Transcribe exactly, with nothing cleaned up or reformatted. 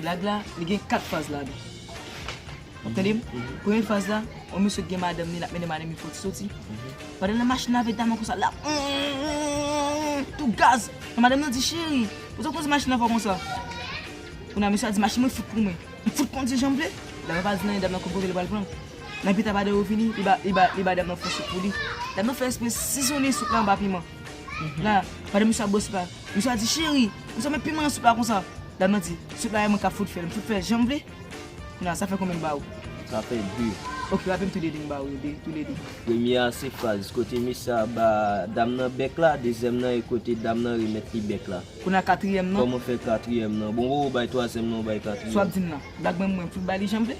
Blag la, li gen kat faz ladan. W ap tande m? Premye faz la, yon mesye ki gen madanm li, l ap mennen madanm li fò ti soti. Pandan nan machin avèk dam nan konsa, l ap tou gaz. Madanm nan di, "Cheri, poukisa w kondui machin nan fò konsa?" Kounye a mesye a di, "Machin mwen fout pou mwen. M fout kondui jan m vle." Dam nan pa di nan dam nan konn kote li pral pran. Nan pita pandan yo vini, li ba, li ba, li ba dam nan fon soup pou li. Dam nan fè espre sizonnen soup la anba piman. La, pandan mesye ap bwè soup la, mesye a di, "Cheri, poukisa w met piman nan soup la konsa?" Dam nan di, "Soup la e mwen k ap fout fè l, m fout fè l jan m vle." Kounye a, sa fè konbyen m ba ou? Sa fè de. Ok, raple m toulede m ba ou yo de, toulede. Premye a se faz kote mesye a ba dam nan bèk la, dezyèm nan e kote dam nan remèt li bèk la. Kounye a katriyèm nan. Kòman fè katriyèm nan? Bon, ou bay twazyèm nan, ou bay katriyèm. Sa w ap di m nan? Blag mwen, mwen fout ba li jan m vle?